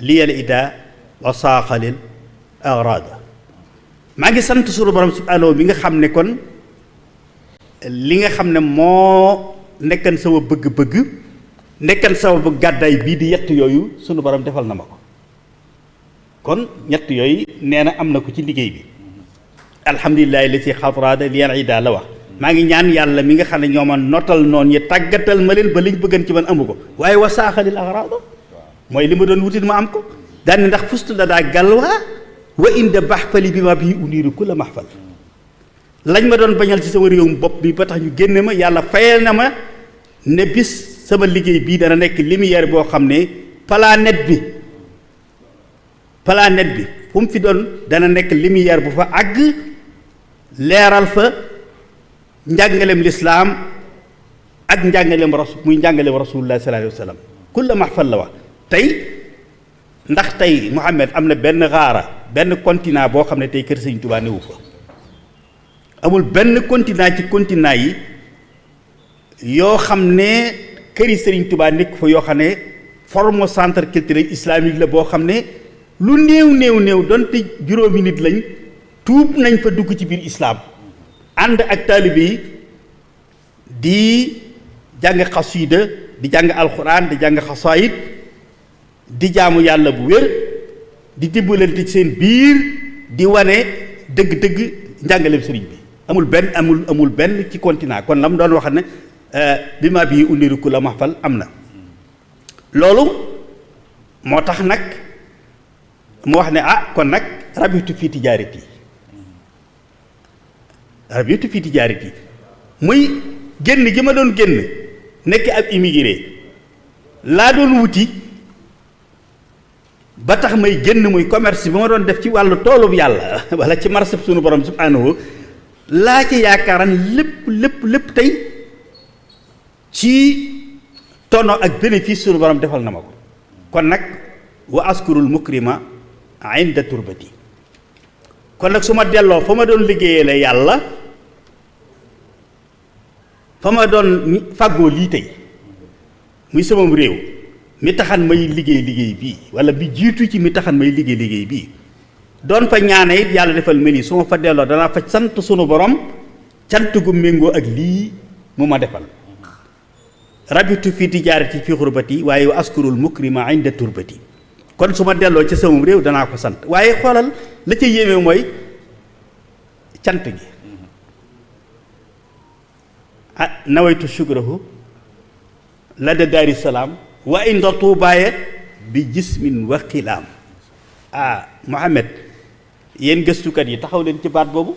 liyal ida wa saaxalil agrada maa ngi sant sunu borom subhanahu bi nga xam ne kon li nga xam ne moo nekkan sama bëgg-bëgg nekkan sama bëgg gàddaay bii di yett yooyu sunu borom defal na ma ko kon ñett yooyu nee na am na ko ci liggéey bi alhamdulilahi la ci xatraada liyal ida la wax maa ngi ñaan yàlla mi nga xam ne ñoo ma notal noonu ñi tàggatal ma leen ba liñ bëggan ci man amu ko waaye wa saaxalil agrada mooy li ma doon wutit ma am ko daal ndax fustu la daa galwaa wa inda baxfali bi ma bii uniiru ku la maxfal lañ ma doon bañal ci sama réewum bopp bi ba tax ñu génne ma yàlla fayal na ma ne bis sama liggéey bii dana nekk lumière boo xam ne planète bi fu mu fi doon dana nekk lumière bu fa àgg leeral fa njàngaleem lislaam ak njàngaleem muy njàngaleem rasulullah sallallahu alayhi wa sallam ku la maxfal la wax tey ndax tey Muhammad am na benn xaara benn continent boo xam ne tey kër Sëriñ Tuubaa newu fa amul benn continent ci continent yi yoo xam ne këri Sëriñ Tuubaa nekk fa yoo xam ne forme centre culturel islamique la boo xam ne lu néew donte juróomi nit lañ tuub nañ fa dugg ci biir islaam ànd ak taalibe yi di jàng xasida di jàng alxuraan di jàng xasaayid di jaamu yàlla bu wér di dimbalante ci seen biir di wane dëgg-dëgg njàngaleem sëriñ bi amul benn ci continent kon la mu doon wax ne bi ma bii uniru ku la maxfal am na loolu moo tax nag mu wax ne kon nag rabitu fii tijaarati muy génn gi ma doon génn nekk ab immigré laa doon wuti ba tax may génn muy commerce bi ma doon def ci wàllu toolub yàlla wala ci marché sunu borom subhanahu laa ci yaakaaran lépp tey ci tono ak bénéfice sunu borom defal na ma ko kon nag wa askurul mukrima inda turbati kon nag su ma delloo fa ma doon liggéeyee la yàlla fa ma doon fàggoo lii tey muy samam réew mi taxan may liggéey bii wala bi jiitu ci mi taxan may liggéey bii doon fa ñaane it yàlla defal ma lii su ma fa delloo danaa fa sant sunu borom cant gu méngoo ak lii mu ma defal rabitu fi tijaarati fi xurbati waaye wa askurul mukrima inda turbati kon su ma delloo ci samam réew danaa ko sant waaye xoolal la ca yéeme mooy cant gi nawaytu shukrahu la da daari salaam wa inda tuubaaye bi jismin wa xilaam Mohamed yéen gëstukat yi taxaw leen ci baat boobu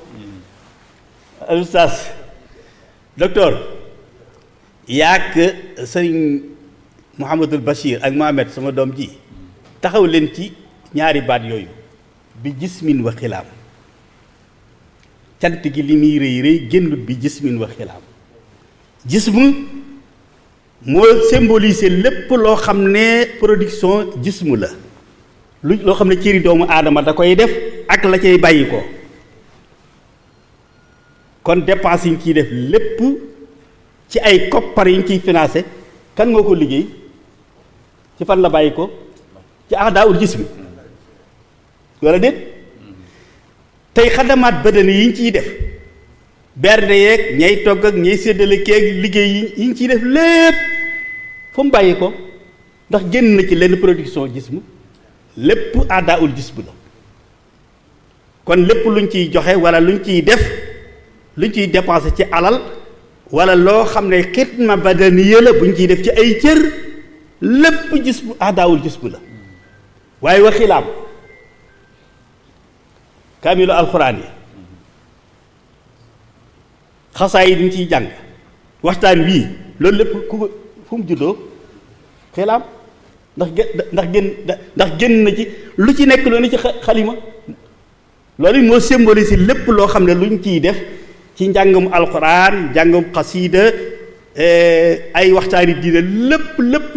oustaz docteur yaak sëriñ Mouhamadul Bachir ak Mohamed sama doom ji taxaw leen ci ñaari baat yooyu bi jismin wa xilaam cant gi li muy rëy génnut bi jismin wa xilaam jismu moo symboliser lépp loo xam ne production jismu la loo xam ne cëri doomu aadama da koy def ak la cay bàyyi ko kon dépense yi ñu ciy def lépp ci ay koppar yi ñu ciy financé kan moo ko liggéey ci fan la bàyyi ko ci ahdaawul jismi wala déet tey xadamaat badani yi ñu ciy def bernde yeeg ñay togg ak ñay séddale keeg liggéey yi ñu ciy def lépp fu mu bàyyi ko ndax génn na ci lenn production jism lépp ahdaawul jism la kon lépp luñ ciy joxe wala luñ ciy def luñ ciy dépensé ci alal wala loo xam ne xidma badaniya la buñ ciy def ci ay cër lépp jism ahdaawul jism la waaye wa xilaam kaamilu alxuraan yi xasaa yi dañ ciy jàng waxtaan wii loolu lépp ku ko fu mu juddoo xilaam ndax génn na ci lu ci nekk loolu ci xalima loolu moo symbolise lépp loo xam ne luñ ciy def ci njàngum alxuraan njàngum xasiida ay waxtaani diine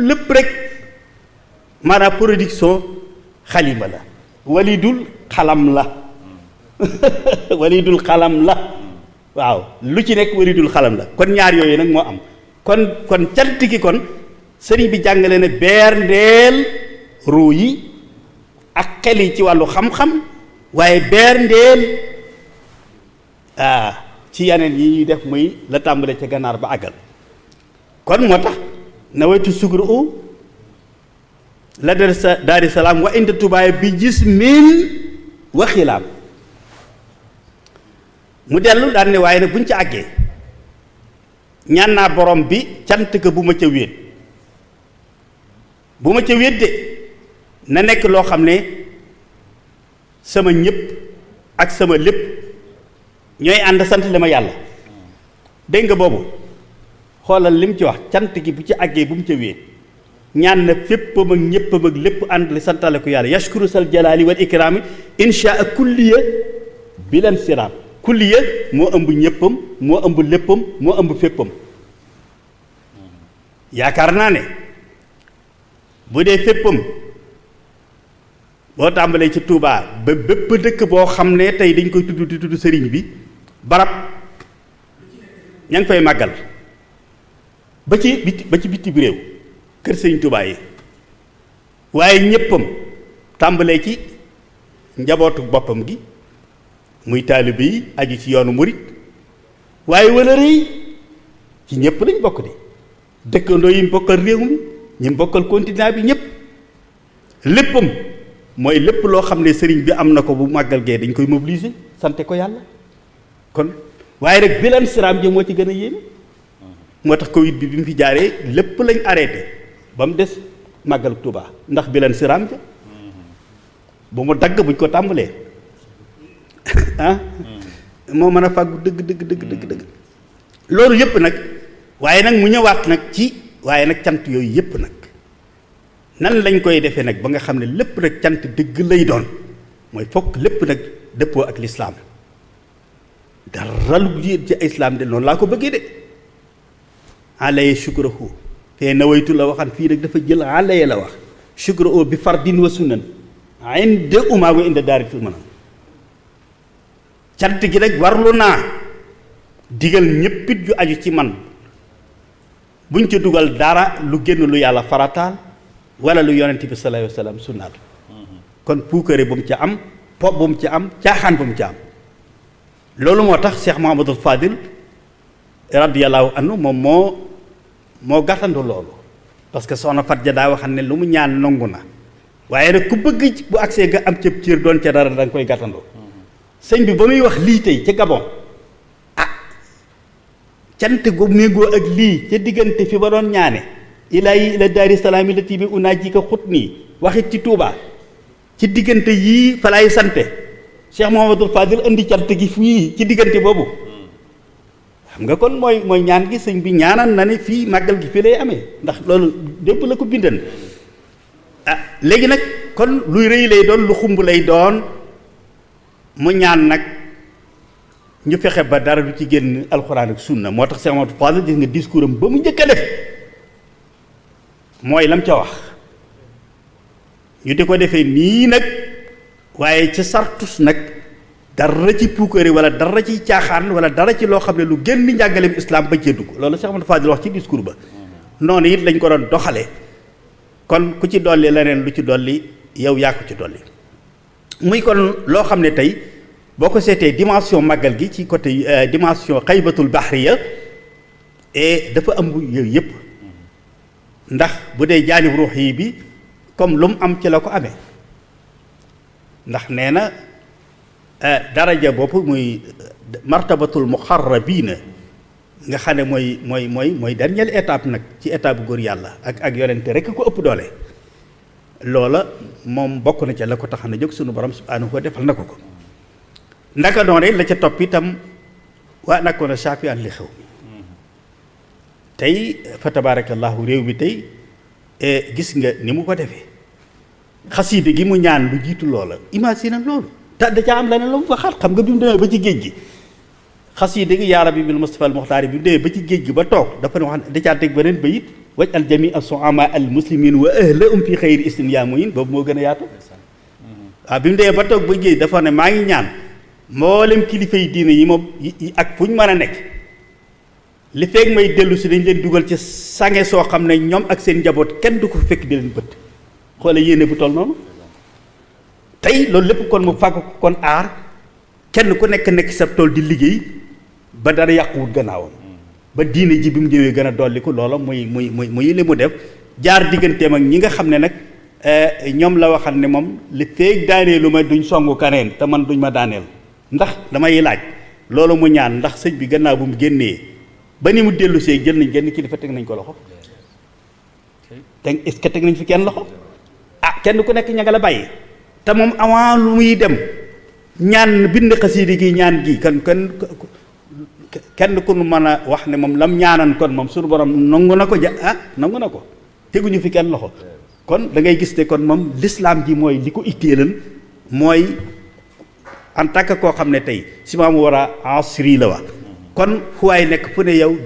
lépp rek maanaam production xalima la walidul xalam la walidul xalam la waaw lu ci nekk walidul xalam la kon ñaar yooyu nag moo am kon cant gi kon sëriñ bi jàngale ne beer ndeel ruu yi ak xel yi ci wàllu xam-xam waaye berndeel ci yeneen yi ñuy def muy la tàmbale ca gànnaar ba àggal kon moo tax nawaytu sugru u la daari salaam wa inda tubaay bi gis min wa xilaam mu dellu daan ne waaye nag buñ ci àggee ñaan naa borom bi cant ka bu ma ca wéet de na nekk loo xam ne sama ñëpp ak sama lépp ñooy ànd sant li ma yàlla dégg nga boobu xoolal li mu ci wax cant gi bu ci àggee bu mu ca wéet ñaan na féppam ak ñëppam ak lépp ànd li santale ko yàlla yashkuru sal jalaali wal ikraami insha a kulliya bilan siraam kulliya moo ëmb ñëppam moo ëmb léppam moo ëmb féppam yaakaar naa ne bu dee féppam boo tàmbalee ci Touba ba bépp dëkk boo xam ne tey dañ koy tudd di tudd sëriñ bi barab ña ngi fay màggal ba ci bitim réew kër sëriñ Touba yi waaye ñëppam tàmbalee ci njabootu boppam gi muy taalibe yi aju ci yoonu murit waaye wala rëy ci ñëpp lañ bokk de dëkkandoo yi mu bokkal réew mi ñi mu bokkal continent bi ñëpp léppam mooy lépp loo xam ne sëriñ bi am na ko bu màggal gee dañ koy mobiliser sante ko yàlla kon waaye rek bilan siraam ji moo ci gën a yéeme moo tax Covid bi mu fi jaaree lépp lañ arrêté ba mu des màggal Tuubaa ndax bilan siraam ja bu mu dagg buñ ko tàmbalee moo mën a fàggu dëgg loolu yëpp nag waaye nag mu ñëwaat nag ci waaye nag cant yooyu yëpp nag nan lañ koy defee nag ba nga xam ne lépp nag cant dëgg lay doon mooy fokk lépp nag dëppoo ak lislaam dara lu jiit ci islaam de noonu laa ko bëggee de alaye shukrahu te nawaytu la waxan fii nag dafa jël alaye la wax shukrahu bi fardin wa sunan inda uma wa inda daaritul manam cant gi nag warlu naa digal ñëppit ju aju ci man buñ ca dugal dara lu génn lu yàlla farataal wala lu yonent bi sallallahu alayhi wa sallam sunnaat kon puukare bu mu ca am po bu mu ca am caaxaan bu mu ca am loolu moo tax Cheikh Mouhamadul Fadil radiyallahu anhu moom moo gàttandu loolu parce que soxna Fat Ja daa waxam ne lu mu ñaan nangu na waaye nag ku bëgg bu agsee nga am cëb ciir doon ca dara da nga koy gàttandu sëñ bi ba muy wax lii tey ca Gabon cant gu méngoo ak lii ca diggante fi ba doon ñaane ilaahi ila daari salaami lati bi unaaji ka xut nii waxit ci Touba ci diggante yii fa laay sante Cheikh Mouhamadul Fadil indi cant gi fii ci diggante boobu xam nga kon mooy ñaan gi sëñ bi ñaanal na ne fii màggal gi fii lay amee ndax loolu dépp la ko bindan léegi nag kon luy rëy lay doon lu xumb lay doon mu ñaan nag ñu fexe ba dara du ci génn alxuraan ak sunna moo tax Cheikh Mouhamadul Fadil gis nga discours am ba mu njëkk a def mooy lam ca wax ñu di ko defee nii nag waaye ca sartus nag dara ci puukare wala dara ci caaxaan wala dara ci loo xam ne lu génn njàngaleem islam ba cee dugg loolu Cheikh Mouhamadou Fadil wax ci discours ba noonu it lañ ko doon doxalee kon ku ci dolli leneen lu ci dolli yow yaa ko ci dolli muy kon loo xam ne tey boo ko seetee dimension màggal gi ci côté dimension xaybatul bahriya et dafa ëmb yooyu yëpp ndax bu dee jaanib ruux yi bi comme lu mu am ci la ko amee ndax nee na daraja bopp muy martabatul muxarrabiina nga xam ne mooy dernière étape nag ci étape góor yàlla ak yonente rek ko ëpp doole loola moom bokk na ca la ko tax na jóg sunu borom subhaanahu wa defal na ko ko ndaka doone la ca topp itam waa nakkoon a saafi an li xew mi tey fa tabarakallahu réew mi tey gis nga ni mu ko defee xasiide gi mu ñaan lu jiitu loola imagine loolu te da caa am leneen la mu waxaat xam nga bi mu demee ba ci géej gi xasiide gi yaa rabbi bil Mustafa al Muxtaar bi mu demee ba ci géej gi ba toog dafa ne wax da caa teg beneen bayit waj al jami al soama al muslimin wa ahlahum fi xayri istin yaa muyin boobu moo gën a yaatu waaw bi mu demee ba toog ba géej dafa ne maa ngi ñaan mboolem kilifa yi diine yi moom ak fu ñu mën a nekk li feeg may dellu si dañ leen dugal ci sange soo xam ne ñoom ak seen njaboot kenn du ko fekk di leen bët xoole yéene bu toll noonu tey loolu lépp kon mu fàgg kon aar kenn ku nekk sa tool di liggéey ba dara yàquwut gannaawam ba diine ji bi mu ñëwee gën a dolliku loola muy li mu def jaar digganteem ak ñi nga xam ne nag ñoom la waxal ne moom li feeg daaneelu ma duñ songu kaneen te man duñ ma daaneel ndax damay laaj loolu mu ñaan ndax sëñ bi gannaaw bu mu génnee ba ni mu dellu see jël nañ genn kilifa teg nañ ko loxo te est-ce que teg nañ fi kenn loxo kenn ku nekk ña nga la bàyyi te moom avant lu muy dem ñaan bind xasiidi gi ñaan gi kenn ku nu mën a wax ne moom lam ñaanan kon moom suñu borom nangu na ko nangu na ko teguñu fi kenn loxo kon da ngay gis ne kon moom l'islam ji mooy li ko itteelan mooy en tant que koo xam ne tey si maamu war a asri la wax kon fu waay nekk fu ne yow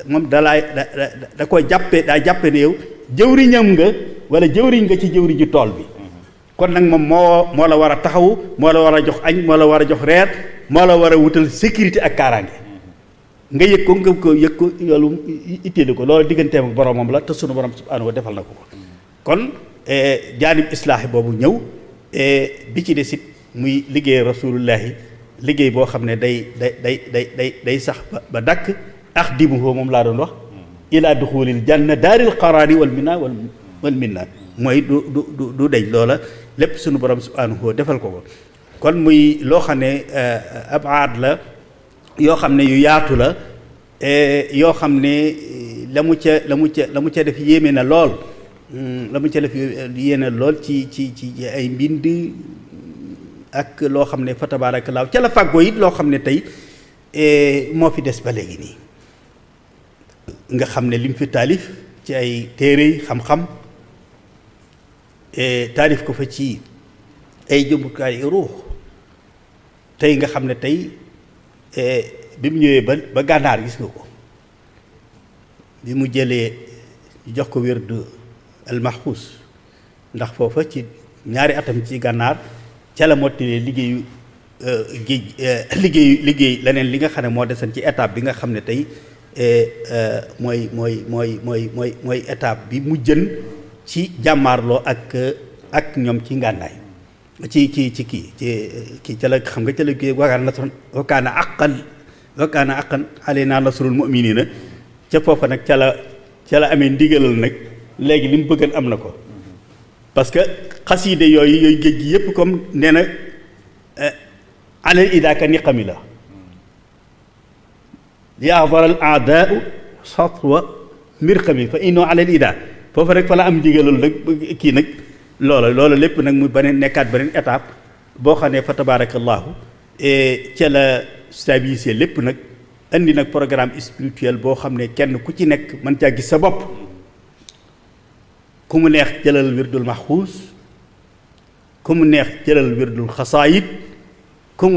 moom da ko daa jàppe ne yow jëwriñam nga wala jëwriñ nga ci jëwriñ ji tool bi kon nag moom moo la war a taxawu moo la war a jox añ moo la war a jox reer moo la war a wutal sécurité ak kaaraange nga yëg ko loolu itteelu ko loolu digganteem ak boromam la te sunu borom subhanahu wa defal na ko kon jaanib islaahi boobu ñëw bi ci desit muy liggéey rasulullahi liggéey boo xam ne day sax ba dakk axdimuhu moom laa doon wax ila duxulil janna daaril qaraari wal minna mooy du deñ loola lépp sunu borom subhanahu wa defal ko kon muy loo xam ne ab aad la yoo xam ne yu yaatu la yoo xam ne la mu ca def yéeme na lool la mu ca def yéeme lool ci ay mbind ak loo xam ne fa tabaarakallaahu ca la fàggoo it loo xam ne tey moo fi des ba léegi nii nga xam ne lim fi taalif ci ay téere xam-xam taalif ko fa ci ay jumtukaay ruux tey nga xam ne tey bi mu ñëwee ba gànnaar gis nga ko bi mu jëlee jox ko wérdu almaxuus ndax foofa ci ñaari atam ci gànnaar ca la mottalee liggéeyu liggéey leneen li nga xam ne moo desan ci étape bi nga xam ne tey mooy étape bi mu jën ci jàmmaarloo ak ñoom ci ngànnaay ci ca la xam nga ca la kii wakaana aqan alaynaa nasrul mu'miniina ca foofa nag ca la amee ndigalal nag léegi li mu bëggan am na ko parce que xasiide yooyu géej gi yépp comme nee na alal idaaka niqami la yaadaral aadaau satwa mirqami fa inno alal ida foofu rek fa la am ndigalal nag kii nag loola lépp nag mu beneen nekkaat beneen étape boo xam ne fa tabarakallahu ca la stabiliser lépp nag indi nag programme spirituel boo xam ne kenn ku ci nekk mën caa gis sa bopp ku mu neex jëlal wirdul maxuus ku mu neex jëlal wirdul xasaayid ku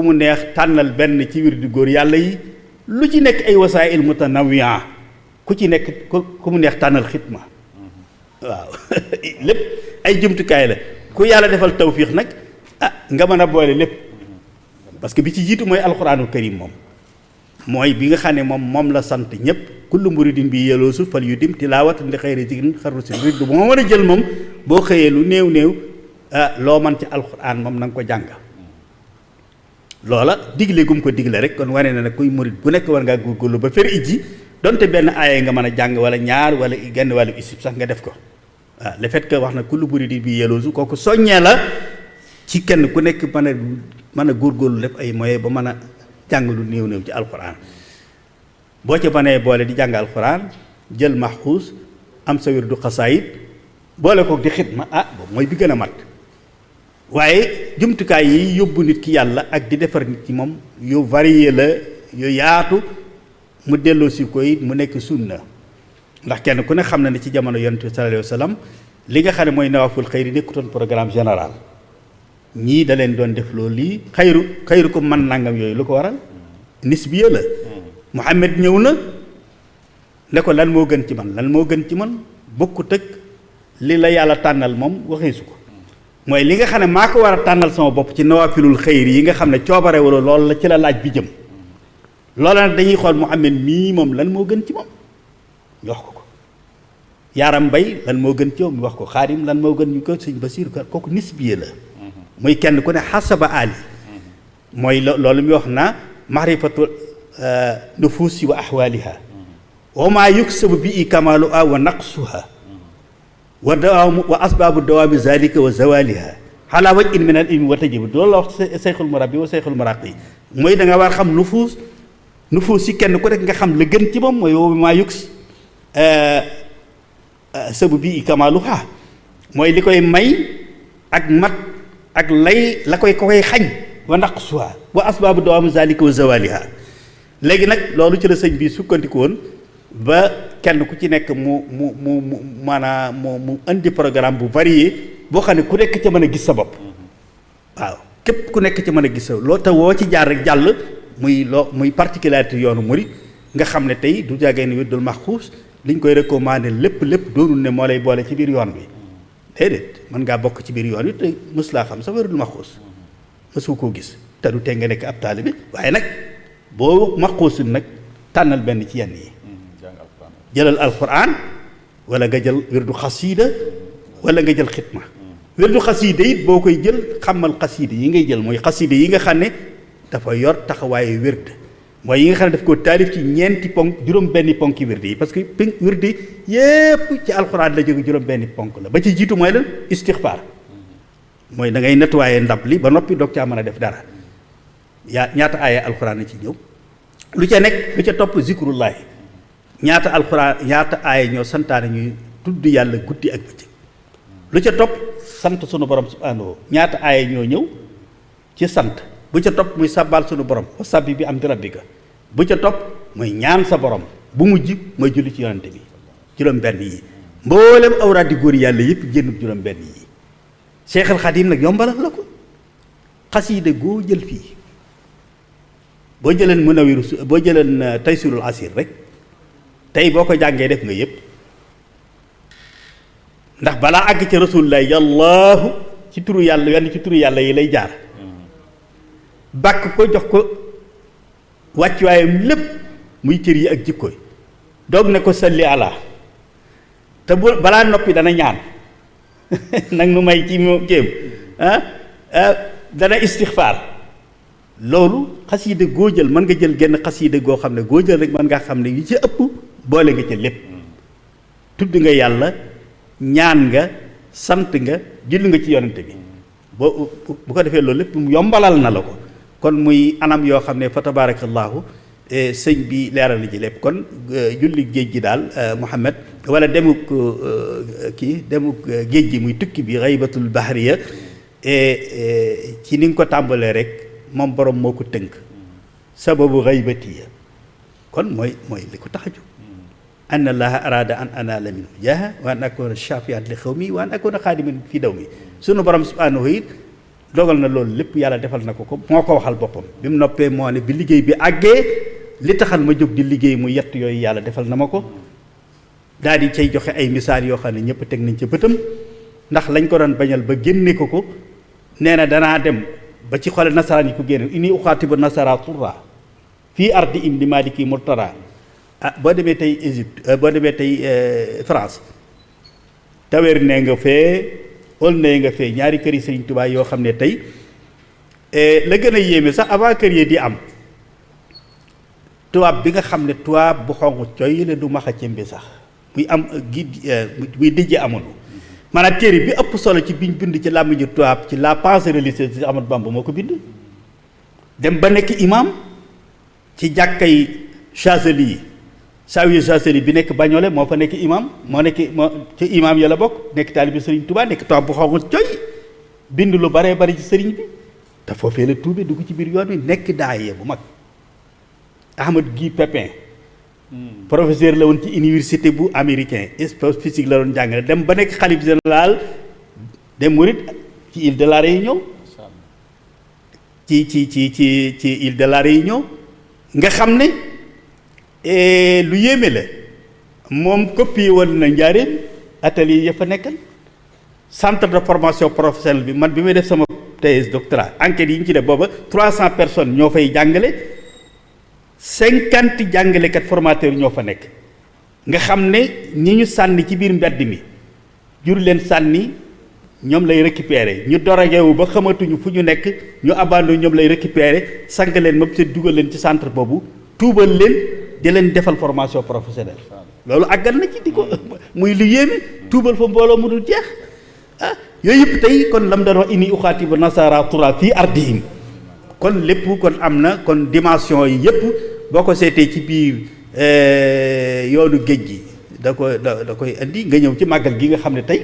mu neex tànnal benn ci wirdu góor yàlla yi lu ci nekk ay wasaa'il mutanawwi'a ku ci nekk ku mu neex tànnal xitma waaw lépp ay jumtukaay la ku yàlla defal tawfiix nag nga mën a boole lépp parce que bi ci jiitu mooy alxuraanul karim moom mooy bi nga xam ne moom la sant ñëpp kullu muridin bi yeloosu fal yu dim tilaawat li xayri zikrin xarru si rid bu ma mën a jël moom boo xëyee lu néew loo man ci alxuraan moom na nga ko jàng loola digle gum ko digle rek kon wane na nag kuy murid bu nekk war ngaa góorgóorlu ba fer ijji donte benn aaya nga mën a jàng wala ñaar wala genn wàllu isib sax nga def ko waaw le fait que wax na kullu muridin bi yeloosu kooku soññee la ci kenn ku nekk mën a góorgóorlu def ay moyens ba mën a jàng lu néew ci alxuraan boo ca mënee boole di jàng alxuraan jël maxuus am sa wirdu xasaayid boole ko di xidma boobu mooy bi gën a mat waaye jumtukaay yi yóbbu nit ki yàlla ak di defar nit ki moom yu varié la yu yaatu mu delloo si ko it mu nekk sunna ndax kenn ku ne xam na ne ci jamono yonent bi sallallahu alayhi wa sallam li nga xam ne mooy nawaaful xëyri nekkutoon programme général ñii da leen doon def loolu lii xayru ko man nangam yooyu lu ko waral nisbiya la Muhammad ñëw na ne ko lan moo gën ci man bokkut ak li la yàlla tànnal moom waxee su ko mooy li nga xam ne maa ko war a tànnal sama bopp ci nawaafilul xëyri yi nga xam ne coobare wala loolu la ci la laaj bi jëm loola nag dañuy xool Muhammad mii moom lan moo gën ci moom ñu wax ko Yaaram Mbay lan moo gën ci moom ñu wax ko Xaadim lan moo gën ñu ko Sëñ Basiiru kooku nisbiya la muy kenn ku ne xasaba ali mooy loolu muy wax na maarifatu nufuusi wa ahwaaliha wa maa yuksabu bi kamaalu a wa naqsuha wa dawaamu wa asbaabu dawaami zalika wa zawaliha xalaa waj in min al ilmi wa tajib loolu la wax seyxul murabbi wa seyxul muraqi mooy da nga war xam nufuus si kenn ku nekk nga xam la gën ci moom mooy wa maa yuks sabu bi kamaaluha mooy li koy may ak mat ak lay la koy xañ wa naqsuha wa asbaabu dawaami zalika wa zawaliha léegi nag loolu ci la sëñ bi sukkandiku woon ba kenn ku ci nekk mu maanaam mu indi programme bu varié boo xam ne ku nekk ca mën a gis sa bopp waaw képp ku nekk ca mën a gis sa loo te woo ci jaar rek jàll muy particularité yoonu murid nga xam ne tey du jàggee ne wirdul maxuus liñ koy recommandé lépp doonul ne moo lay boole ci biir yoon bi déedéet mën ngaa bokk ci biir yoon bi te mës laa xam sa wirdul maxuus mësu koo gis te du tee nga nekk ab taalibe waaye nag boo maxuusul nag tànnal benn ci yenn yi jëlal alquran wala nga jël wirdu xasiida wala nga jël xitma wirdu xasiida it boo koy jël xamal xasiida yi ngay jël mooy xasiida yi nga xam ne dafa yor taxawaayu wird mooy yi nga xam ne daf ko taalif ci ñeenti ponk juróom benni ponki wird yi parce que wird yépp ci alquran la jóge juróom benni ponk la ba ci jiitu mooy lan istixfaar mooy da ngay nettoyer ndab li ba noppi doog caa mën a def dara ñaata aaya alquran na ci ñëw lu ca nekk lu ca topp zikrullahi ñaata alxuraan ñaata aaya ñoo santaane ñuy tudd yàlla guddi ak bëccëg lu ca topp sant sunu borom subhaanahu ñaata aaya ñoo ñëw ci sant bu ca topp muy sàbbaal sunu borom wa sabbi bi am di rabbika bu ca topp muy ñaan sa borom bu mujj mooy julli ci yonante bi juróom benn yi mboolem awraadi góor yàlla yëpp génnut juróom benn yi Cheikh al Xadim nag yombalal la ko xasiida goo jël fii boo jëleen Munawiru boo jëleen Taysirul Asir rek tey boo ko jàngee def nga yëpp ndax balaa àgg ci rasulullah yàllaahu ci turu yàlla wenn ci turu yàlla yi lay jaar bàkk ko jox ko wàccuwaayam lépp muy cër yi ak jikko yi doog ne ko salli ala te bu balaa noppi dana ñaan nag nu may ci mu kéem dana istixfaar loolu xasiida goo jël mën nga jël genn xasiida goo xam ne goo jël rek mën nga xam ne yi ci ëpp boole nga ca lépp tudd nga yàlla ñaan nga sant nga julli nga ci yonante bi boo bu ko defee loolu lépp mu yombalal na la ko kon muy anam yoo xam ne fa tabarakallahu sëñ bi leeral na ci lépp kon julli géej gi daal Muhammad wala demuk géej gi muy tukki bi xaybatul bahriya ci ni nga ko tàmbalee rek moom borom moo ko tënk sababu xaybatiya kon mooy li ko tax a jóg anna allaha arada an anala minhu jaaha wa an akuna shafian li xawmi wa an akuna xaadiman fii daw mi sunu borom subhanahu it dogal na loolu lépp yàlla defal na ko moo ko waxal boppam bi mu noppee moo ne bi liggéey bi àggee li taxal ma jóg di liggéey mu yett yooyu yàlla defal na ma ko daal di cay joxe ay misaal yoo xam ne ñëpp teg nañ ca bëtam ndax lañ ko doon bañal ba génne ko nee na danaa dem ba ci xole nasaraan yi ko génne ini uxaatibu nasara turra fii ardi im li maliki murtara boo demee tey Égypte boo demee tey France tawer ne nga fee ol ne nga fee ñaari kër yi Sëriñ Tuubaa yoo xam ne tey la gën a yéeme sax avant kër yi di am tubaab bi nga xam ne tubaab bu xonq coy la du maxa cembe sax muy am muy dijje amoon maanaam téere bi ëpp solo ci biñ bind ci làmmiñu tubaab ci la pensée religieuse ci Ahmadu Bamba moo ko bind dem ba nekk imam ci jàkkay Chazeli yi Zawiya Chazeli bi nekk Bagnolet moo fa nekk imam moo ci imam ya la bokk nekk taalibe Sëriñ Tuubaa nekk tubaab bu xonq coy bind lu baree bari ci sëriñ bi te foofee la tuube dugg ci biir yoon wi nekk daaye bu mag Ahmad Guy Pépin professeur la woon ci université bu américain physique la doon jàngale dem ba nekk xalif général des mourides ci île de la Réunion ci île de la Réunion nga xam ne lu yéeme la moom copié woon na njaareem atelier ya fa nekkal centre de formation professionnelle bi man bi may def sama thèse doctorat enquête yi ñu ci def booba 300 personnes ñoo fay jàngale 50 jàngalekat formateur ñoo fa nekk nga xam ne ñi ñu sànni ci biir mbedd mi jur leen sànni ñoom lay récupérer ñu dorogewu ba xamatuñu fu ñu nekk ñu abandonné ñoom lay récupérer sang leen moom seen dugal leen ci centre boobu tuubal leen di leen defal formation professionnelle loolu àggal na ci di ko muy lu yéeme tuubal fa mbooloo mu dul jeex yooyu yëpp tey kon lam doon wax inni uxaatibu nasara tura fii ardihim kon lépp kon am na kon dimension yi yëpp boo ko seetee ci biir yoonu géej gi da koy indi nga ñëw ci màggal gi nga xam ne tey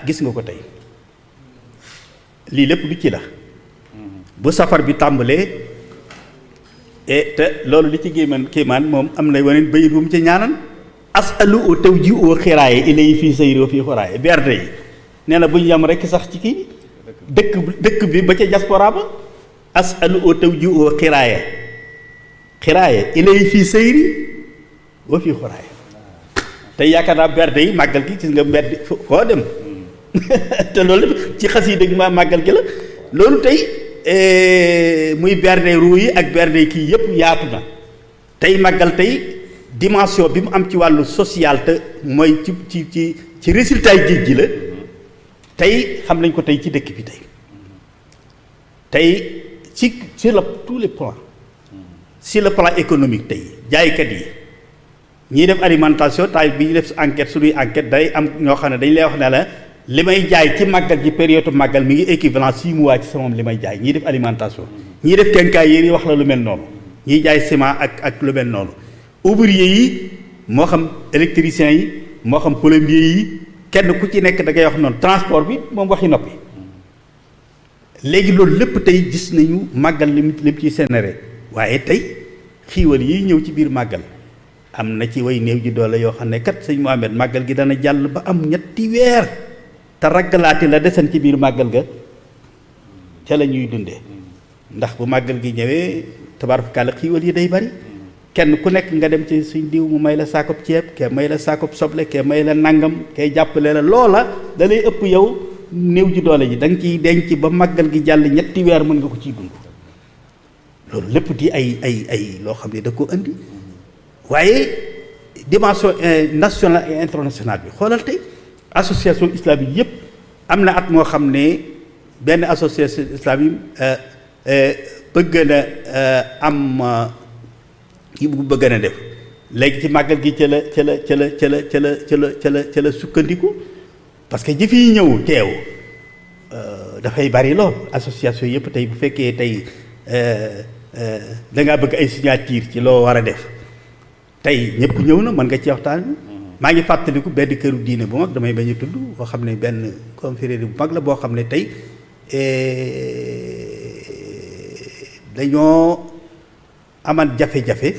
gis nga ko tey lii lépp du ci la bu safar bi tàmbalee te loolu li ci kéemaan moom am na waneen bayit bu mu ci ñaanan asalu o taw ji oo xiraaye ilay fii sayri o fii xoraaye berde yi nee na bu ñu yam rekk sax ci kii dëkk bi ba ca diaspora ba asalu o taw ji oo xiraaye ilay fii sayri o fii xoraaye tey yaakaar naa berde yi màggal gi gis nga mbedd foo dem te loolu ci xasida gi màggal gi la loolu tey muy berde ruu yi ak berde kii yëpp yaatu na tey màggal tey dimension bi mu am ci wàllu social te mooy ci résultat yi géej gi la tey xam nañ ko tey ci dëkk bi tey sur tous les plans sur le plan économique tey jaaykat yi ñiy def alimentation tay bi ñu def enquête suñuy enquête day am ñoo xam ne dañ lay wax ne la li may jaay ci màggal ji période màggal mi ngi équivalent 6 mois ci sama li may jaay ñiy def alimentation ñiy def quincaillerie yi wax la lu mel noonu ñiy jaay ciment ak lu mel noonu ouvrier yi moo xam électricien yi moo xam plombier yi kenn ku ci nekk da ngay wax noonu transport bi moom waxi noppi léegi loolu lépp tey gis nañu màggal lim ciy sénéré waaye tey xiiwal yi ñëw ci biir màggal am na ci way néew ji doole yoo xam ne kat sëñ Mohamed màggal gi dana jàll ba am ñetti weer te raggalaati la desen ci biir màggal ga ca la ñuy dundee ndax bu màggal gi ñëwee tabaarkalla xiiwal yi day bari kenn ku nekk nga dem ci suñ diw mu may la saakoob ceeb kee may la saakoob soble kee may la nangam kay jàppale la loola da lay ëpp yow néew ji doole ji da nga ciy denc ba màggal gi jàll ñetti weer mën nga ko ciy dund loolu lépp di ay loo xam ne da koo indi waaye dimension nationale et internationale bi xoolal tey association islamique yëpp am na at moo xam ne benn association islamique bëgg na am kii bu bëgg na def léegi ci màggal gi ca la sukkandiku parce que jëf yi ñëw teew dafay bari lool association yëpp tey bu fekkee tey da ngaa bëgg ay signature ci loo war a def tey ñëpp ñëw na mën nga ci waxtaan bi maa ngi fàttaliku benn këru diine bu mag damay bañ a tudd boo xam ne benn confrérie bu mag la boo xam ne tey dañoo aman jafe-jafe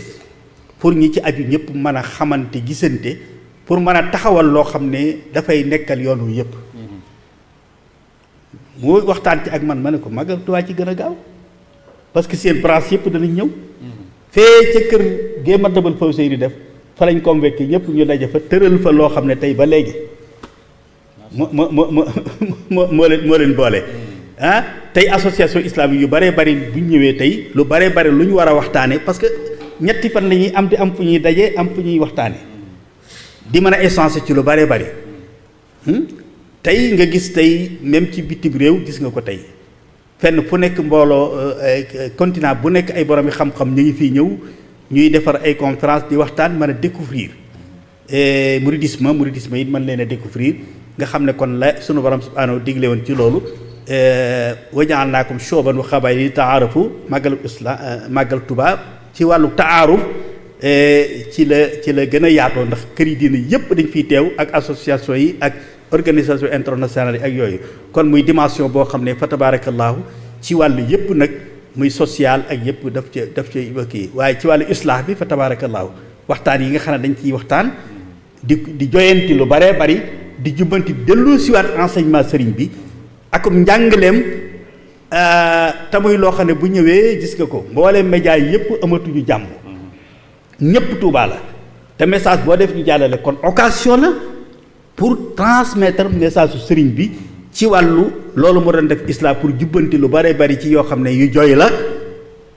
pour ñi ci aju ñëpp mën a xamante gisante pour mën a taxawal loo xam ne dafay nekkal yoon wi yëpp mu waxtaan ci ak man ma ne ko Magal Tuubaa ci gën a gaaw parce que seen branche yëpp danañ ñëw fee ca kër gee ma dabal faw sey di def fa lañ convoqué ñëpp ñu daje fa tëral fa loo xam ne tey ba léegi moo leen boole tey association islamique yu baree bari bu ñu ñëwee tey lu baree bari lu ñu war a waxtaane parce que ñetti fan la ñuy am di am fu ñuy daje am fu ñuy waxtaane di mën a échanger ci lu baree bari tey nga gis tey même ci bitim réew gis nga ko tey fenn fu nekk mbooloo continent bu nekk ay borom yi xam-xam ñu ngi fii ñëw ñuy defar ay conférence di waxtaan mën a découvrir mouridisme it mën leen a découvrir nga xam ne kon la sunu borom subhanahu digle woon ci loolu waja'alnaakum shu'uban wa qabaa'ila li ta'aarafu màggal Tuubaa ci wàllu taaruf ci la gën a yaatoo ndax kër yi diine yëpp dañ fiy teew ak association yi ak organisation internationale yi ak yooyu kon muy dimension boo xam ne fa tabaarakallaahu ci wàllu yëpp nag muy social ak yëpp daf ci kii waaye ci wàllu islah bi fa tabaarakallaahu waxtaan yi nga xam ne dañ ciy waxtaan di joyanti lu baree bari di jubbanti delloo siwaat enseignement sëriñ bi akum njàngaleem te muy loo xam ne bu ñëwee gis nga ko mbooleem média yi yëpp amatuñu jàmm ñëpp Tuubaa la te message boo def ñu jàllale kon occasion la pour transmettre message su sëriñ bi ci wàllu loolu mu doon def islam pour jubbanti lu bare bari ci yoo xam ne yu jooy la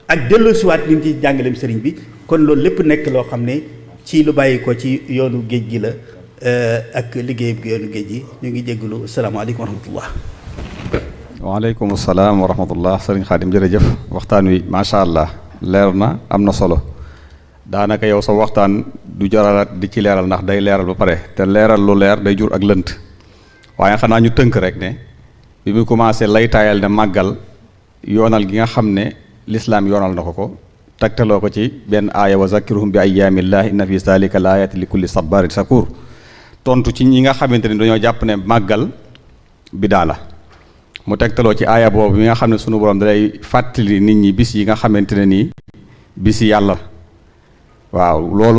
ak delloosiwaat ñu ngi ci jàngaleem sëriñ bi kon loolu lépp nekk loo xam ne ci lu bàyyi ko ci yoonu géej gi la ak liggéey bu yoonu géej gi ñu ngi jégalu asalaamaaleykum wa rahmatullah. waaleykum salaam wa rahmatullah sëriñ Xaadim jërëjëf waxtaan wi macha allah leer na am na solo daanaka yow sa waxtaan du jaralaat di ci leeral ndax day leeral ba pare te leeral lu leer day jur ak lënt waaye xanaa ñu tënk rek ne bi mu commencé lay taayal ne màggal yoonal gi nga xam ne lislaam yoonal na ko tegtaloo ko ci benn aaya wa zakkiruhum bi ayyaamillah inna fi zalika la ayatin li kulli sabarin shakur tontu ci ñi nga xamante ni dañoo jàpp ne màggal bidaa la mu tegtaloo ci aaya boobu bi nga xam ne sunu borom dalay fàttali nit ñi bis yi nga xamante ne nii bis yi yàlla waaw loolu